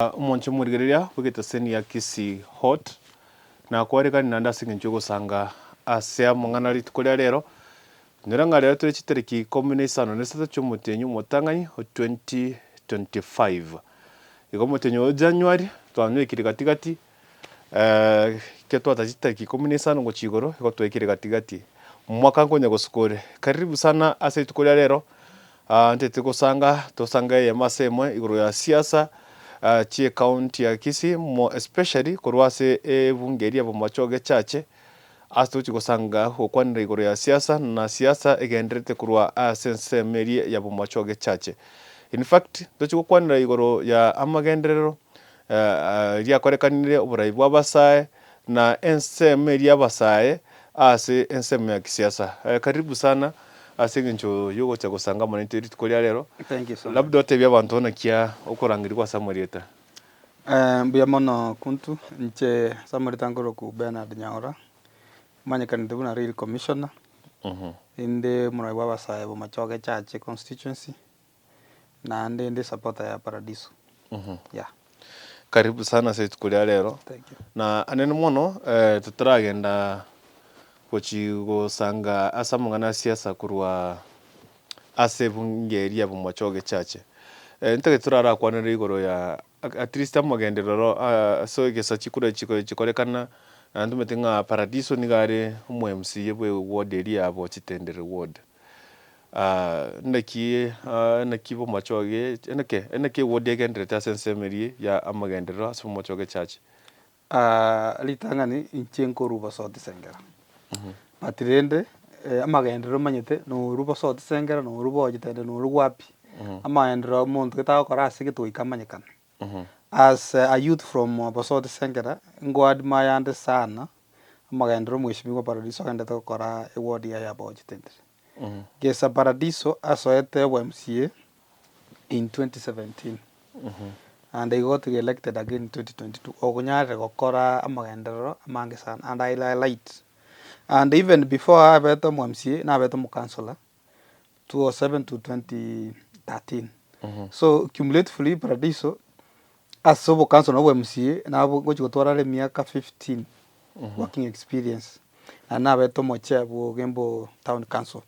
Omonche omorigereria bw'egeteseni ya Kisii Hot, nakwarekani naende ase engencho y'ogosanga ase amang'ana rituko ria rero, inyora ng'a rero tore chitariki ikomi na isano na isato chi'omotienyi omotang'ani o 2025. Igo omotienyi oyo January twanyoikire gati gati, ekero twatachire chitariki ikomi na isano gochia igoro, igo twaikire gati gati. Omwaka nkonya gosuka ore. Karibu sana ase rituko ria rero. Ntete gosanga tosange eyemo ase emo igoro ya siasa chi'ecounty ya Kisii more especially korwa ase ebunge eria ya Bomachoge Chache ase togochia gosanga gokwanera igoro ya siasa na siasa egendererete korwa ase ensemo eria ya Bomachoge Chache. In fact tochia gokwanera igoro ya amagenderero eria akorekanire oborai bwa abasae na ensemo eria abasae ase ensemo ya kisiasa. Karibu sana ase eng'encho yogocha gosanga amo naintwe rituko ria rero. Thank you so much. Labda otebie abanto naki okorangerigwa ase amarieta. Mbuya mono Kuntu, inche ase amarieta nkorokwa Bernard Nyaora, manyekanete buna Rail Commissioner, inde omorai bwa abasae Bomachoge Chache Constituency. Naende inde supporter ya Paradiso. Yeah. Karibu sana ase rituko ria rero. Thank you. Na anene mono eh, totaragenda gochi gosanga ase amang'ana a siasa korwa ase ebunge eria ya Bomachoge Chache. Eh, ntagete torarakwanere igoro ya at least amagenderero ase egesa chikura chikorekana, naende tomanyete ng'a Paradiso nigo are omo MCA bwe ward eria ya Bochitendere ward. Naki naki bomochoge eneke eneke ewodi egendererete ase ensemo eria ya amagenderero ase bomochoge church. Ritang'ani inche nkorwa Bosoti Sengera, but rende amagenderero omanyete norwa Bosoti Sengera norwa Bochitende norwa wapi, amagenderero omonto gete agokora ase egete goika amanyekane. As a youth from Bosoti Sengera, ngo admire ande sana amagenderero omweshimiwa Paradiso agenderete gokora eward yaye ya Bochitende. Gesa Paradiso asoete obo MCA in 2017 and he got re-elected again in 2022 okonyarire gokora amagenderero amange sana and I highlight and even before abete omo MCA nabete omokansora 2007 to 2013 so cumulatively Paradiso ase obokansora na obo MCA nabo ngochi gotwara are emiaka 15 working experience naende nabete omochair bwa Ogembo town council.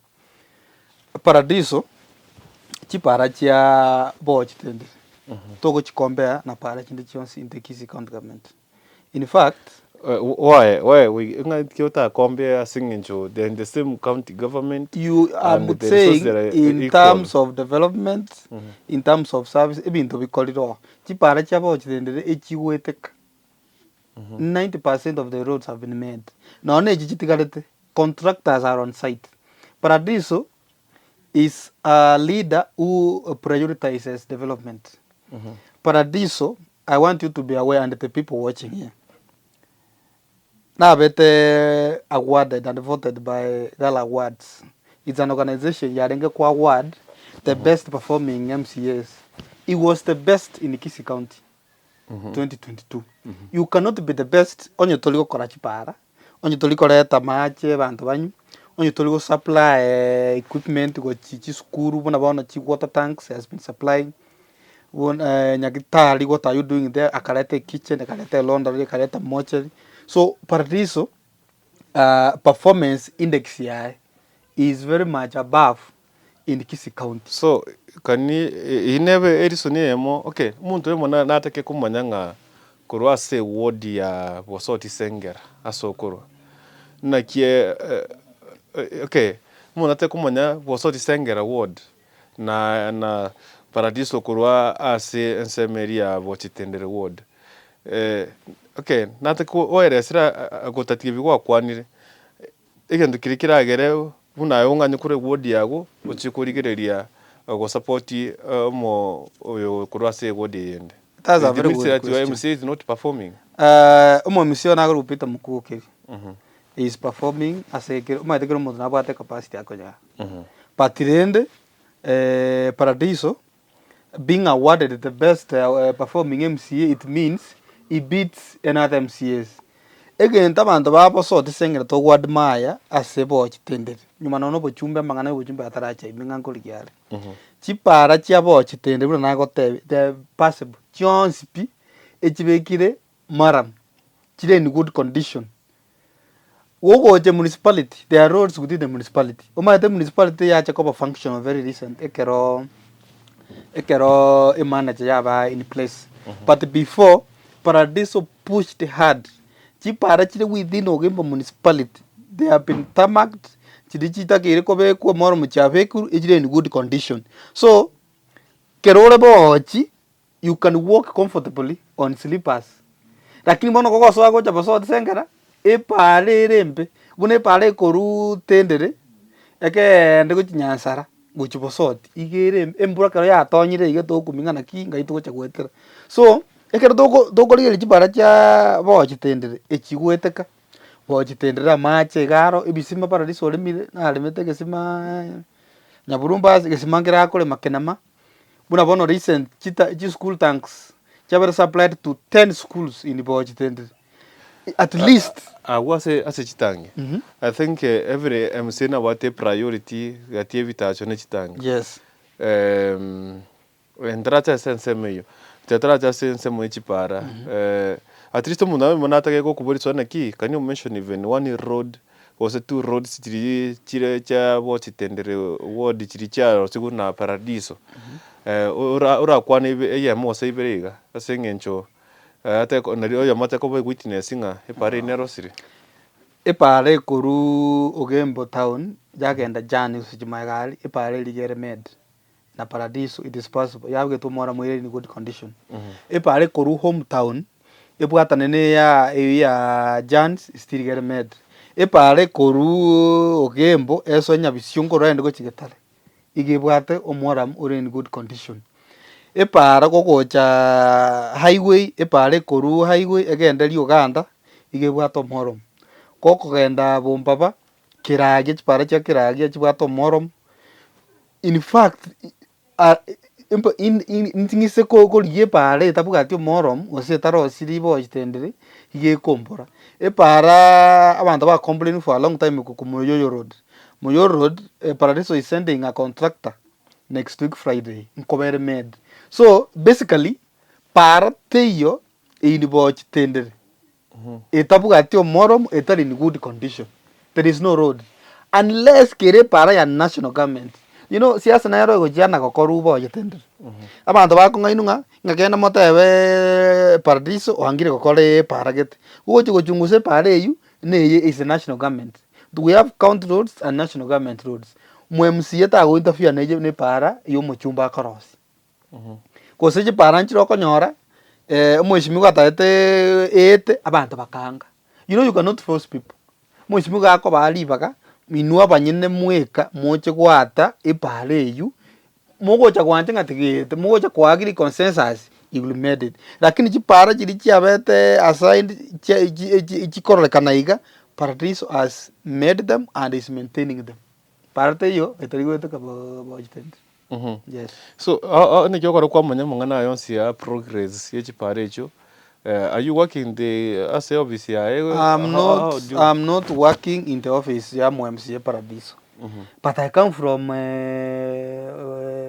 Paradiso chipara chia bochitende togochi compare na para chinde chionsi in the Kisii county government. In fact. Why why ng'a ki otakompare ase eng'encho they are in the same county government You and am the resources saying are in equal. terms of development, in terms of service, ebinto bikorire oo. Chipara chia bochitendere echigoeteka. 90% of the roads have been made. Nonya na echi chitigarete, contractors are on site. Paradiso is a leader who prioritizes development. Paradiso, I want you to be aware and the people watching here, nabete awarded and voted by Gala Awards. It's an organization yarenge ko award the best performing MCAs. He was the best in Kisii County. 2022 you cannot be the best onye tori gokora chipara, onye tori koreta amache abanto banywe, onye tori go supply equipment gochi chisukuru buna bono chi water tanks has been supplying, buna nyagetari what are you doing there akareta ekitchen, akareta elaundry, akareta mortuary, so paradiso performance index yaye is very much above in Kisii County. So kani eyio nebe ereason eyemo okay omonto oyomo na natake komanya ng'a korwa ase eward ya Bosoti Sengera ase okorwa naki okay omonto atake komanya Bosoti Sengera ward na na Paradiso korwa ase ensemo eria ya Bochitendere ward okay natake oeresere gotatiga ebi gwakwanire. Egento keria keragere buna aye ong'anye korwa eward yago ochie korigereria gosupport omo oyo korwa ase eward eyende. That's a It very means good that your question. MCA is not performing. Omo MCA one akorokwa Peter Mukokeri he is performing ase ekero omanyete kera omonto nabwate ecapacity akonyara but rende Paradiso being awarded the best performing MCA it means he beats any other MCAs. Egento abanto babosote ase eng'encho togo admire ase bochitendere, nyuma nonya obochumbe amang'ana ya obochumbe ataracha ime ng'a nkorigia are. Chipara chia bochitendere buna nagotebia they are passable chionsi pi. echibekire murram, chire in good condition. Gogocha municipality, there are roads within the municipality, omanyete municipality yacha koba functional very recent ekeroo ekeroo emanager yaba in place, but before Paradiso pushed hard, chipara chire within Ogembo municipality they have been tarmacked, chiria chitakeire kobekwa murram chiabekirwe echire in good condition. So, kero ore boochi. you can walk comfortably on slippers lakini bono kogosoa gocha bosa otisengera epaara ere embe buna epaara ekorwa tendere ekeende gochia nyansara gochia bosoti iga ere embe embura ekero yatonyire iga tokumia ng'a naki ngai togocha goetera. So ekero toko tokorigereria chipara chiaaa bochi tendere echi goeteka bochi tendere amache iga aro ebisima paradiso oremire naremete egesimaaa nyaburumba ase egesima nkere akorema kenama. Buna bono recent chita chischool tanks chiabere supplied to 10 schools in Bochitendere at least. Agwo ase ase chitangi I think every MCA nabwate epriority gati ya ebitacho ne chitangi. Yes. Ntarache ase ensemo eyio, tarache ase ensemo ya chipara at least omonto nabo natake gokoboria swali naki can you mention even one road gose two roads chiria chire chia bochitendere ward chiria chiarosigwe na paradiso, ora orakwane ibe eyemo gose ibere iga, ase eng'encho ate nari oyomo ate koba ewitness ng'a epara eyio nerosire. Epara ekoruuuu Ogembo town yagenda Jane gose Chimaega aria, epara eria iga ere made na paradiso it is possible yabegetwe omwana moire in good condition. Epara ekorwa home town ebwatane na eya eywo ya Jans still iga ere made. Epara ekorwuuuu Ogembo esoe Nyabisiongo orende gochia Getare iga ebwate omworamu ore in good condition. Epara gogochaaa highway epara ekorwa highway egende Uganda iga ebwate omworomu. Gokogenda Bombaba keragia chipara chia keragia chibwate omworomu. In fact nting'ise korigia epaara etabwati omoromu gose etarosiri bochitendere, iga ekombora. Epaaraa abanto ba complain for a long time korwa Moyoyo road, Moyoyo road Paradiso is sending a contractor next week Friday nkobere made. So basically paara teiyo in bochitendere. etabwati omoromo etari in good condition there is no road unless kere epara ya national government you know siasa nero egochiana gokorwa boyete ndire abanto bakong'ainwa ng'a ng'a genda motebeeee paradiso oangire gokora epara gete ogochi gochungusa epara eywo neye is a national government we have county roads and national government roads mo M_C_A tago interfere na eye na epara ya omochumba akorosia. Gose chipara nchire okonyora omweshimiwa atagete eete abanto bakaanga. You know you cannot force people. Omweshimiwa iga akobaa ribaga, inwe abanyene mweka moche goata epara eywo, mogocha gwancha ng'a tiga eete, mogocha ko agree consensus you will made it. Lakini chipara chiria chiabete assigned chia chi chikororekana iga, Paradiso has made them and is maintaining them. Para teiyo etari goeteka bochitende. Yes. So aa naki okora kwamanya amang'ana aya onsi ya progress ya chipara echio, are you working the ase office yaye I'm how not, how do you I'm not working in the office ya mo MCA Paradiso. But I come from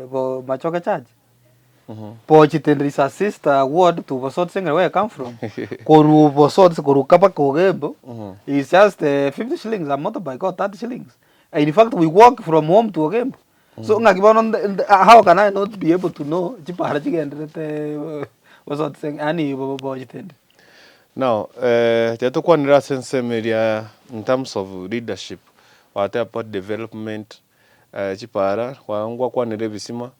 bo Machoke Church. Bochitende is a sister ward to Bosot Sengera where I come from. Korwa Bosot korwa Kabaka Ogembo is just 50 shillings a motorbike or 30 shillings. In fact we walk from home to Ogembo. So ng'aki bono nde nde how can I not be able to know chipara chigenderete Bosot Sengera yaani Bochitende. Now ekero tokwanire ase ensemo eria in terms of leadership, gwateba about development, chipara, ngwakwanire ebisima.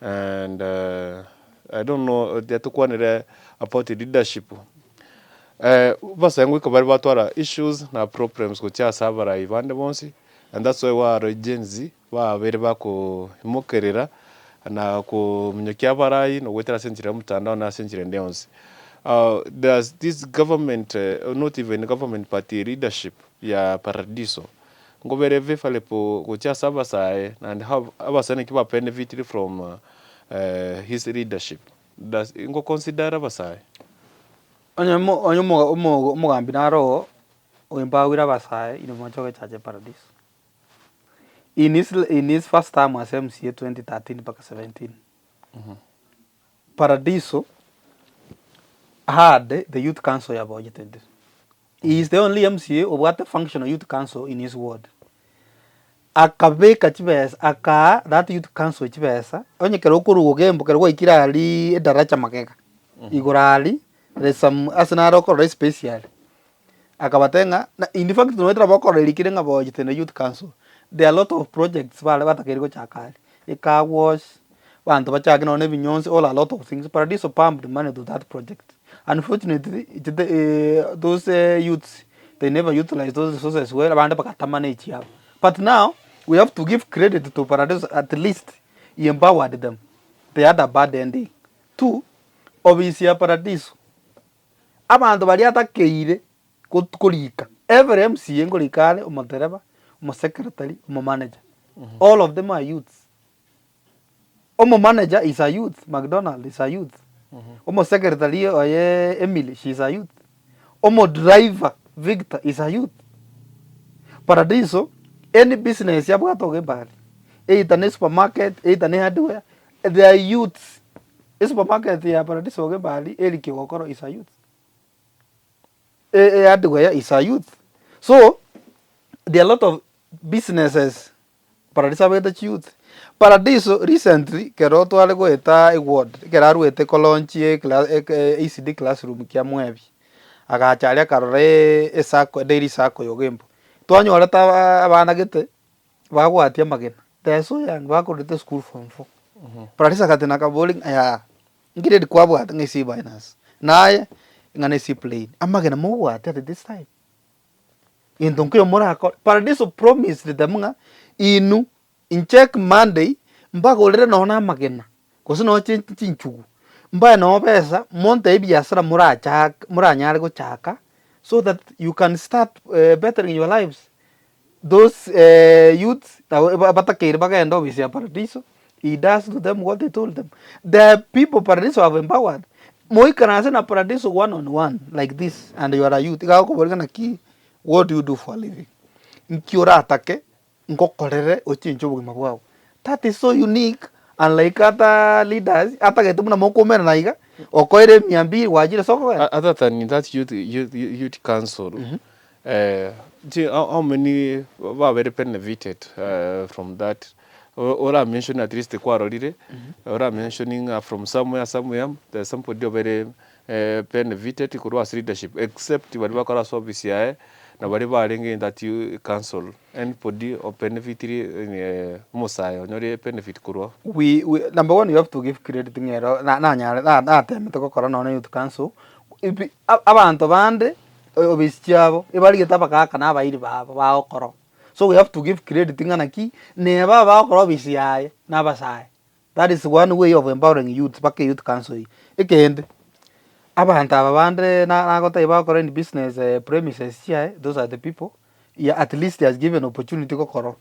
And I don't know riria tokwanire about leadership, abasae ngoika bare batwara issues na problems gochia ase abarai bande bonsi, and that's why kwarora Gen Z babeire bakoimokerera na kominyokia abarai na goetera ase enchera ya omotandao na ase enchera ende yonsi. Does this government not even government but leadership ya paradiso. Nkobere favourable gochia ase abasae naende how abasae naki ba benefitiri from his leadership. Does nko consider are abasae? Onye mo onye omo omo omogambi naro oo, oempowerire abasae inwe moche gochacha eparadiso. In his in his first term as MCA 2013 mpaka 17, paradiso. had the youth council ya Boyetendere. He is the only MCA obwate functional youth council in his ward. Akabeka chibesa akaa that youth council chibesa, onye ekero okorwa Ogembo ekero gwaikire aria edaracha magega, igoro aria, there is some ase naro okorora espace aria. Akabatebia ng'a na in fact nonye tari bokorora erikire ng'a Boyetendere youth council, there are lot of projects bare batakeire gochaka aria, ecar wash, abanto bachake nonye na ebinyonsi, all a lot of things, Paradiso pumped money to that project. Unfortunately, it those youths they never utilize those resources well, abande bagatama na echiabo. But now, we have to give credit to Paradiso at least he empowered them, they had a bad ending. Two, obisi ya Paradiso, abanto baria atakeire korika, every MCA nkorika are omotereba, omosecretary, omomanager, all of them are youths. Omomanager is a youth, McDonald is a youth, omosecretary oye Emily she is a youth, omodriver Victor is a youth. Paradiso any business yabwate ogemba aria, either ne supermarket, either ne hardware, they are youths. Esupermarket ya Paradiso ogemba aria Eric Ogokoro is a youth. Ehardware is a youth. So there are a lot of businesses Paradiso abegete chiyouth. Paradiso recently kero tware goeta eward, ekero arwete ko launch ecla ECD classroom kia Mwebi, agacha aria akarora esacco dairy sacco ya Ogembo. Twanyorete aba abana gete, bagwatia amagena, they are so young bakorete school form four. Paradiso agatena akaboria ng'a yaa, ngiredi kwabwate ng'a C minus, naye ng'a ne C plain, amagena mogwatia at this time. Gento nkeiyo morakore, Paradiso promised them ng'a inwe inche Monday mbagorere nonye na amagena, gose nonye chinchugu, mbae nonye besa montebi ebiasara morachake moranyare gochaka so that you can start bettering your lives. Those youths nabo batakeire bagende ofisi ya Paradiso, he does to them what he told them. The people Paradiso have empowered, moikaranse na Paradiso one on one like this and you are a youth, iga agokoboria ng'a naki what do you do for a living? Nki oratake ngokorere ochenche obogima bwao? That is so unique unlike other leaders atagete buna mokoumerana iga, okoire emia mbiri gwachire soko kogenda. Other than that youth, youth, youth council, Nche how many babere benefited from that? Ora mention at least kwarorire, ora mention ng'a from somewhere somewhere there's somebody obere benefited korwa ase leadership except baria bakora ase office yaye na baria barenge in that council, anybody obenefitiri omosae onyore benefit korwa. We we number one you have to give credit ng'a ero na nanyare na natemete gokora nonye na youth council, ebi abanto bande obisi chiabo, ebarigete abagaka na abairi babo bagokora oo. So we have to give credit ng'a naki, neba aba bagokora obisi yaye na abasae. That is one way of empowering youth mpaka eyouth council eywo. Ekende, abanto aba bande na nagotebia bagokora in business premises chiaye, those are the people, he at least he has given opportunity gokora oo.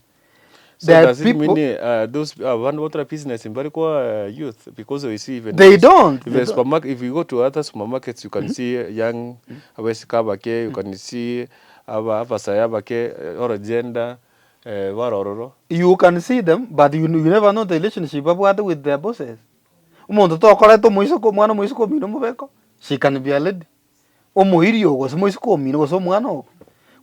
So There are does it people mean those abandu batora business mbari koa youth because we see even They don't, even they don't. supermarket if you go to other supermarkets you can see young abaiseke abake you can see aba abasae abake all gender bare ororo. You can see them but you, you never know the relationship babwate with their bosses. Omonto tokoreta omoiseke omwana omoiseke omino omobeko, she can be a lady. Omoiri oo gose moiseke omino gose omwana oo.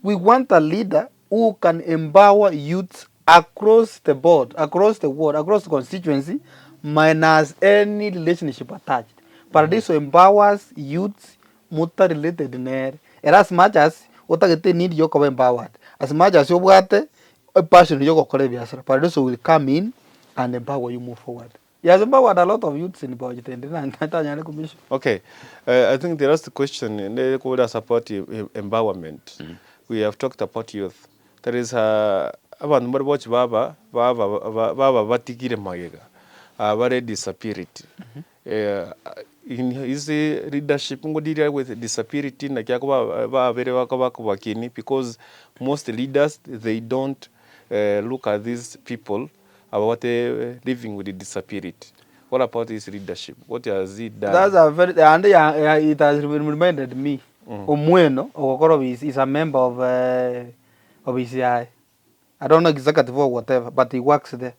We want a leader who can empower youths across the board, across the world, across the constituency minus any relationship attached. Paradiso empowers youths mota related nere. Ere as much as otagete need ya okoba empowered, as much as obwate epassion ya ogokora ebiasara, Paradiso will come in and empower you move forward. He has empowered a lot of youths in Bochitende na ntanyare commission. Okay, I think the last question nere kore support empowerment. We have talked about youth. There is a abanto mbare bochi baba baba baba batigire magega bare disability. In his leadership ngodeal with disability naki akoba babere bakobakini because most leaders they don't look at these people About living with disability, what about his leadership, what has he done? That's a very and ya, ya, it has reminded me omweno ogokora obisi is a member of obisi yaye I don't know executive or whatever but he works there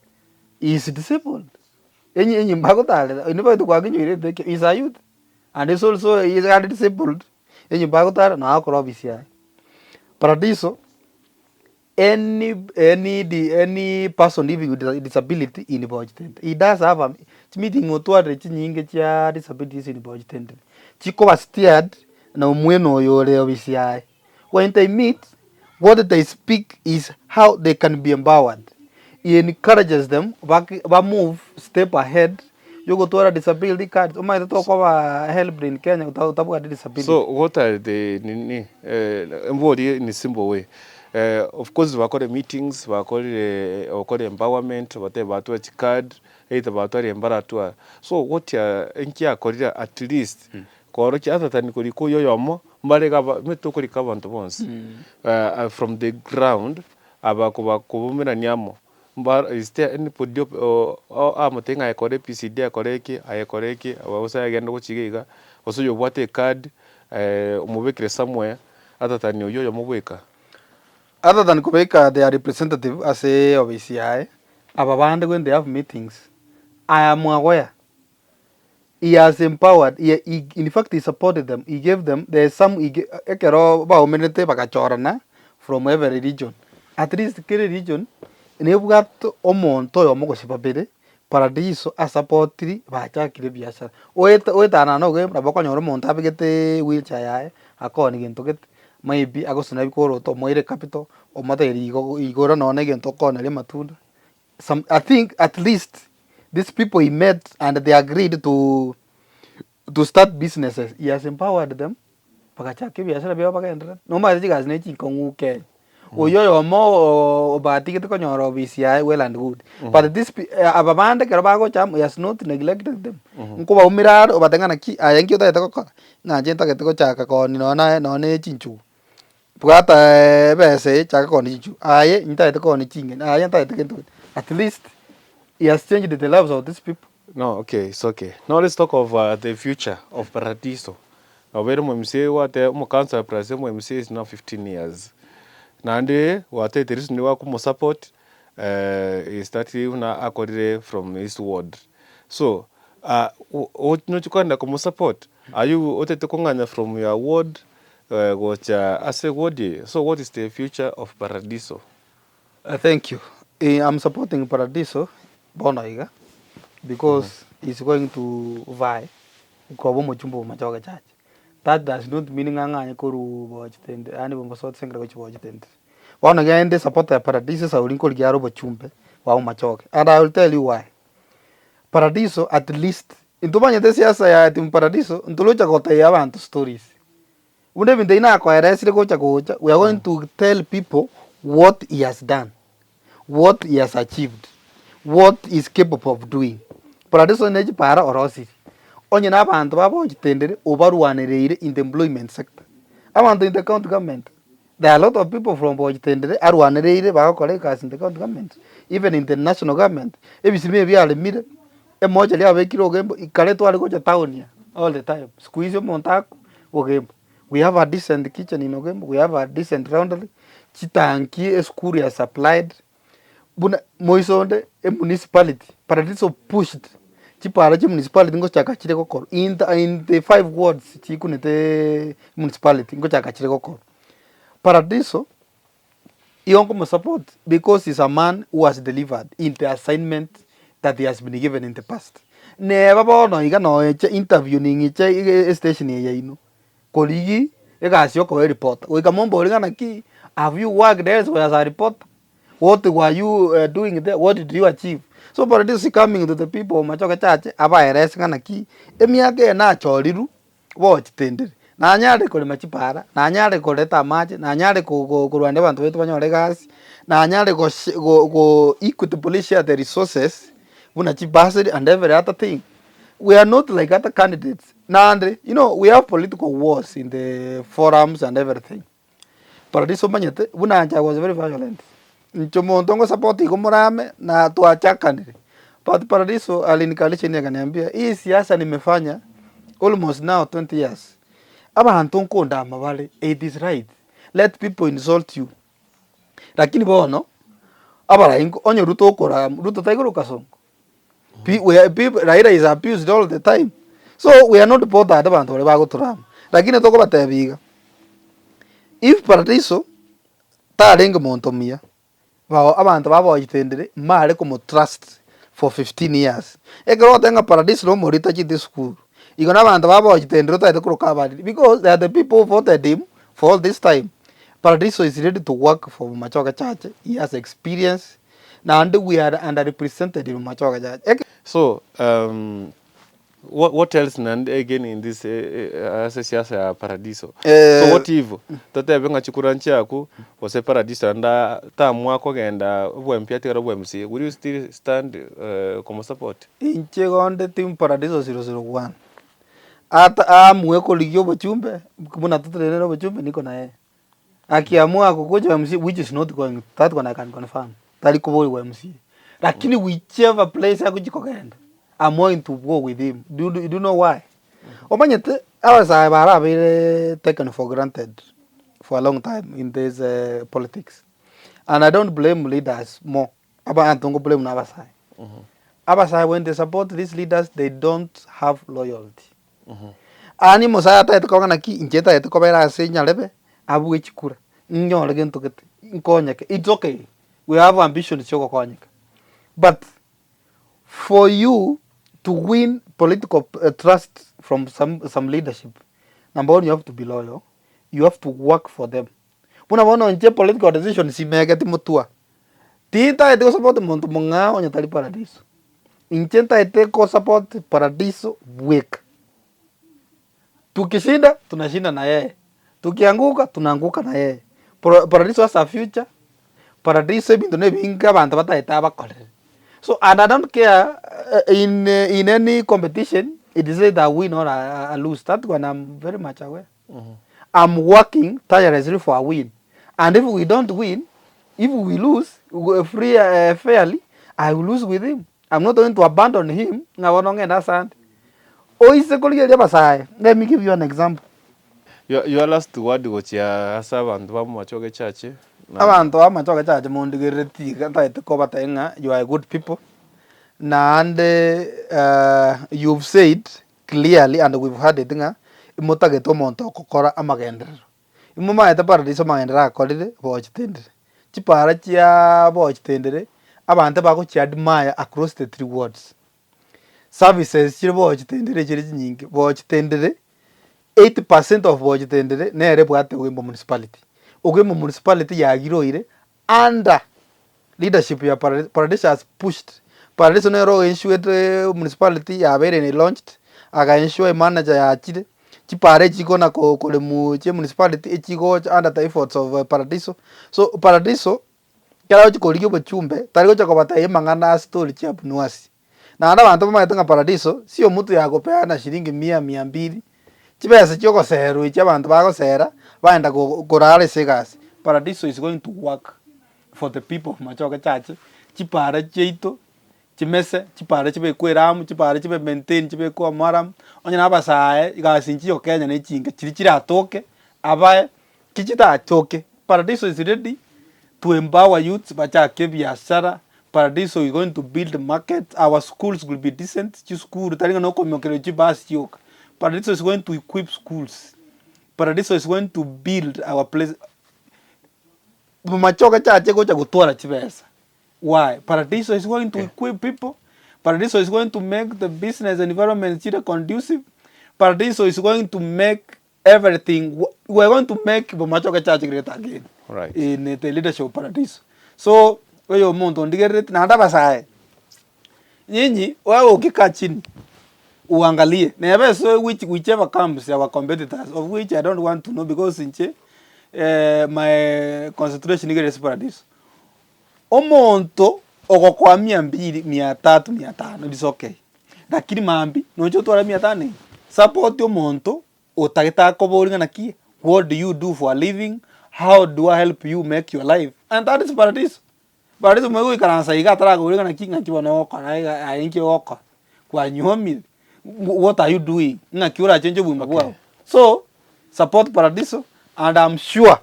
he is disabled enyi enyimba agotarera inwe baito kwakinyoirete ekio he is a youth. And is also is are disabled, enyomba agotara nabo agokora ofisi yaye. Paradiso, any any di any person living with a disability in Bochitente, he does have a chimeeting otwarire chinyinge chia disabilities in Bochitente, chikoba steered na omwene oyo ore ofisi yaye. When they meet, what they speak is how they can be empowered. He encourages them bak ba move step ahead yogotwara disability cards omanyete tokoba helped in Kenya ota otabwati disability. So what are the nini eh, mborie in a simple way eh, of course bakore meetings bakorire okore empowerment batebe batware chicard either batware mbaratwara so what are inki akorire at least Koorokia other than korika oyio oyomo, mbare iga aba omanyete tokorika abanto bonsi from the ground aba koba kobomerania amo, mba is there anybody amotebie ng'a aye kora ABCD aye kora eke, aye kora eke, gose aye genda gochia iga iga, gose oyobwate ecard omobekere somewhere other than oyio oyomo bweka. Other than kobeka their representative ase ofisi yaye, aba bande when they have meetings, I am aware He has empowered, he, he, in fact he supported them, he gave them, there is some he ga- ekero baomerete bagachorana from every region, at least kera region nebwate omonto oyomo gose babere paradiso asapotiri bachakire ebiasara. Oete oetanana na ogemba nabo okonyora omonto abegeteeee wheelchair yaye akooni gento gete, maybe agosona ebikoroto omoire capital, omotebirie igo igora nonye na egento okooneria amatunda. some I think at least these people he met and they agreed to to start businesses he has empowered them bagachaka ebiasara biabo bagenderere. Nomanyete chigasi ne chinkong'u Kenya, oywo oyomo obatigete konyora ofisi yaye well and good but these pe aba bande ekero bagocha amo he has not neglected them, nkobaumera are obatebia ng'a naki aye nki otagete gokora, ng'a inche ntagete gochaka koonia nonye naye nonye ne chinchugu. Bwata ebesa eye chaka koonia chinchugu, aye ntagete koonia ching'eni, aye ntagete gento gete, at least he has changed the lives of these people. No okay it's okay now let's talk of the future of Paradiso obeire omo MCA gwate omokansara plus omo MCA is now 15 years naende gwatete recently gwakomosupport is that buna akorire from his ward so nochi kogenda komosupport aywo otete kong'anya from your ward Gocha ase ward eye, so what is the future of Paradiso? Thank you. I'm supporting Paradiso bono iga because he's going to vie koba omochumba bwa Machoge Church. That does not mean ng'a ng'anye korwa bochitende yaani bomosote gochia bochitende. Bono iga inde supporter ya Paradiso esauri nkorigia are obochumbe bwa Bomachoge and I will tell you why. Paradiso at least intobanyete esiasa ya team Paradiso ntorocha gotebia abanto stories. Buna ebinto ebi nakoeresire gocha gocha, we are going to tell people what he has done, what he has achieved, what he is capable of doing. Paradiso ne chipara orosirie, onye na abanto babochitendere obarwanereire in the employment sector. Abanto in the county government, there are a lot of people from bochitendere arwanereire bagokora egasi in the county government, even in the national government, ebisima ebi biaremire, Emochari abekire ogembo kare tware gocha town aa all the time, siku hizi omonto akwe ogembo. We have a decent kitchen in Ogembo, we have a decent laundry, chitanki esukuru ya supplied, buna moiso onde emunicipality Paradiso pushed chipara chia municipality ngochaka chire gokorwa in the in the five wards chikunete municipality ngochaka chire gokorwa. Paradiso. Igo nkomosupport because he's a man who has delivered in the assignment that he has been given in the past. Neba bono iga noeche interview ning'iche estation eye yaino, korigi egasi yokoba ereporter, goika momborie ng'a naki have you worked elsewhere as a reporter? What were you doing there? What did you achieve? So but this coming to the people of Machoge Church abaerese ng'a naki emiaka eye nachorirwe. Bochitendere, nanyare korema chipara, nanyare koreta amache, nanyare ko- ko- korwania abanto baito banyore egasi, nanyare gose go go equitably share the resources buna chibursary and every other thing. We are not like other candidates, naende you know we have political wars in the forums and everything. Paradiso omanyete buna inche I was very violent, inche omonto ngosupport igo morame na twachakanire, but Paradiso alinikalisha chini akaniambia hii siasa nimefanya almost now 20 years, abanto nkondama bare it is right let people insult you, lakini bono abarai nko onye Ruto okorama, Ruto taigoro kasongo. Pi- we are people, Raila is abused all the time. So we are not bothered abanto baria bagoturama, lakini tokobatebia iga, if Paradiso tarenge monto omuya, bao abanto babochitendire mbare komotrust for 15 years. Ekero ogoteba ng'a Paradiso na omoriri tachete esukuru, igo na abanto babochitendire otagete koroka abariri because they are the people who voted him for all this time. Paradiso is ready to work for Bomachoge Church, he has experience, naende we are underrepresented in Bomachoge Church. Eke. So what, what else naende again in this ase siasa ya Paradiso? So what if totebe ng'a chikura nchiaku gose Paradiso naende taamua kogenda obo MP atigare obo MCA, will you still stand komosupport? Inche igo onde team Paradiso 001. Ata aamue korigia obochumbe, buna totenenere obochumbe niko naye. Akiamua gokocha MCA which is not going that one I can confirm, tari koborigwa MCA. Lakini whichever place agochia kogenda, I'm going to go with him. Do do you know why? Omanyete abasae barabeire taken for granted for a long time in this politics and I don't blame leaders more, abanto nko blame na abasae. Abasae when they support these leaders they don't have loyalty. Yaani omosae atagete koba naki inche ntagete kobera ase nyarebe abue chikura, nyore gento gete, nkonyeke, it's okay, we have ambitions chia ogokonyeka, but for you to win political trust from some some leadership, number one you have to be loyal, you have to work for them. Buna bono inche political decisions imegeti motwa, tintagete gosupport monto mong'ao onye tari paradiso. Inche ntagete kosupport paradiso bweka. Tukishinda tunashinda na yeye, tukianguka tunaanguka na yeye. Pro paradiso has a future, paradiso ebinto na ebinge abanto batagete abakorere. So and I don't care in in any competition it is either I win or I lose, that one I'm very much aware. I'm working tirelessly for a win and if we don't win, if we lose free fairly, I will lose with him. I'm not going to abandon him ng'a bono ng'ende asande. Oise korigereria abasae, let me give you an example. Your, your last word gochia ase abanto ba Machoge Church na Abanto ba Machoge Church mondigerereti iga ntagete kobatebia ng'a you are good people, naende you've said clearly and we've heard it ng'a imotagete omonto ogokora amagenderero. Imomaete paradiso amagenderero akorire bochitendere. Chipara chiaaa bochitendere, abanto bagochi admire across the three wards. Services chire bochitendere chire chinyinge, bochitendere 80 percent of bochitendere nere ebwate Ogembo municipality. Ogembo municipality yagiroire under leadership ya Paradiso, Paradiso has pushed, Paradiso nere oensurete municipality yabeire relaunched, aga ensure emanager yachire, chipara echi chikona ko koremwa chia municipality echigocha under the efforts of Paradiso. So Paradiso, ekero agochi korigia obochumbe, tari gocha kobatebia amang'ana a story chia abunwasi. Naende abanto bamanyete ng'a Paradiso, sio mtu ya kupeana shilingi mia, mia mbili, chibesa chia ogoserwa echi abanto bagosera, baenda ko korara ase egasi. Paradiso is going to work for the people of Machoge Church, chipara chiaito chimese, chipara chibekwe eramu, chipara chibe maintained chibekwe omaramu, onye na abasae egasi nchiyo Kenya na echinke chiria chiratoke, abae, ki chitatoke, Paradiso is ready to empower youths bachake ebiashara, Paradiso is going to build market, our schools will be decent, chisukuru tari ng'a na okoimokereria chibasi chioka, Paradiso is going to equip schools, Paradiso is going to build our place, Bomachoge chache gocha gotwara chibesa, why? Paradiso is going to equip people, Paradiso is going to make the business environment chire conducive, Paradiso is going to make everything, we are going to make Bomachoge Church great again Right. in the leadership of Paradiso. So, oyo omonto ondigerereti naende abasae, nyinyi wewe ukikaa chini uangalie neba ase which whichever comes our competitors of which I don't want to know because inche my concentration nigo ere ase Paradiso. Omonto ogokoa mia mbili, mia tatu, mia tano it is okay, lakini mambia noche otware mia tano eye, support omonto otagete akoboria ng'a naki, what do you do for a living, how do I help you make your life, and that is Paradiso. Paradiso omanye goikaransa iga atarakoboria ng'a naki, ng'aki bono ogokora iga aye nki ogokora, kwanyuomire, what are you doing, ng'aki orachenche obogima bwao. So, support Paradiso and am sure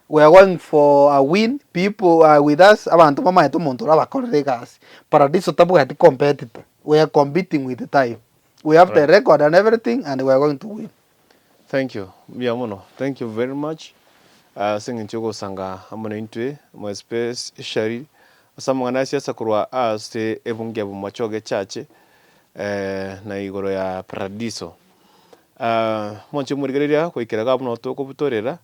we are going for a win, people are with us, abanto bamaete omonto orabakorere egasi. Paradiso tabwati competitor, we are competing with time. We have the record and everything and we are going to win. Thank you, mbuya mono, thank you very much ase eng'encho yogosanga amo naintwe mo especially ase amang'ana ya siasa korwa ase ebunge ya Bomachoge Church na igoro ya Paradiso. Mwanche morigereria goikera iga buna tokobutorera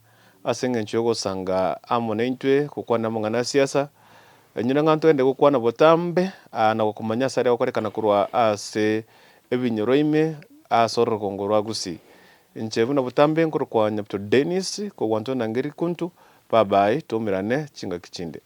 ase eng'encho yogosanga amo naintwe gokwana amang'ana ya siasa, Enyora ng'a ntogende gokwana botambe na gokomanya ase aria agokorekana korwa ase ebinyoro ime ase orogongo rwa Gusii. Inche buna botambe nkorokwa Nyabuto Dennis, kogwa ntwe na Ngeri Kuntu, bye bye, toumerane chingaki chinde.